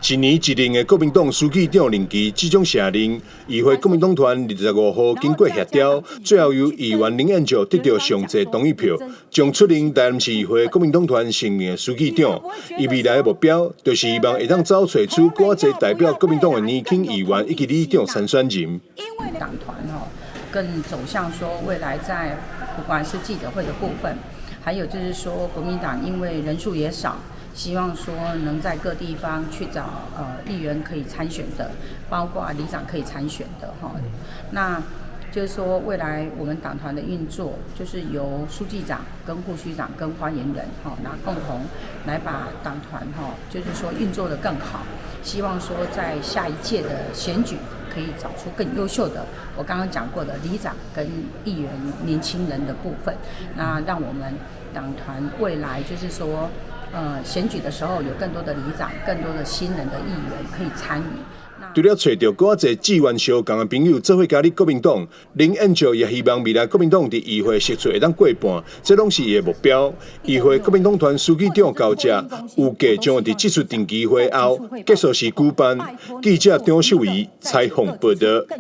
一年一任的國民黨書記長任期這種卸任，議會國民黨團25號經過協調，最後由議員林彥照得著上濟同意票，將出任台南市議會國民黨團新任的書記長。伊未來的目標就是希望會當走揣出閣較濟代表國民黨的年輕議員以及里長參選人。黨團吼更走向說未來在不管是記者會的部分，還有就是說國民黨因為人數也少，希望說能在各地方去找議員可以參選的，包括里長可以參選的哈。那就是說未來我們黨團的運作，就是由書記長跟副書記長跟發言人哈，那共同來把黨團哈，就是說運作得更好。希望說在下一屆的選舉可以找出更優秀的，我剛剛講過的里長跟議員年輕人的部分，那讓我們黨團未來就是說，選舉的時候有更多的里長、更多的新人的議員可以參與。除了揣著閣較濟志願相仝的朋友做伙加入國民黨，林彥照也希望未來國民黨佇議會席次會當過半，這攏是伊的目標。議會國民黨團書記長交接，預計將會佇這次定期會後結束時舉辦。記者張秀儀採訪報導。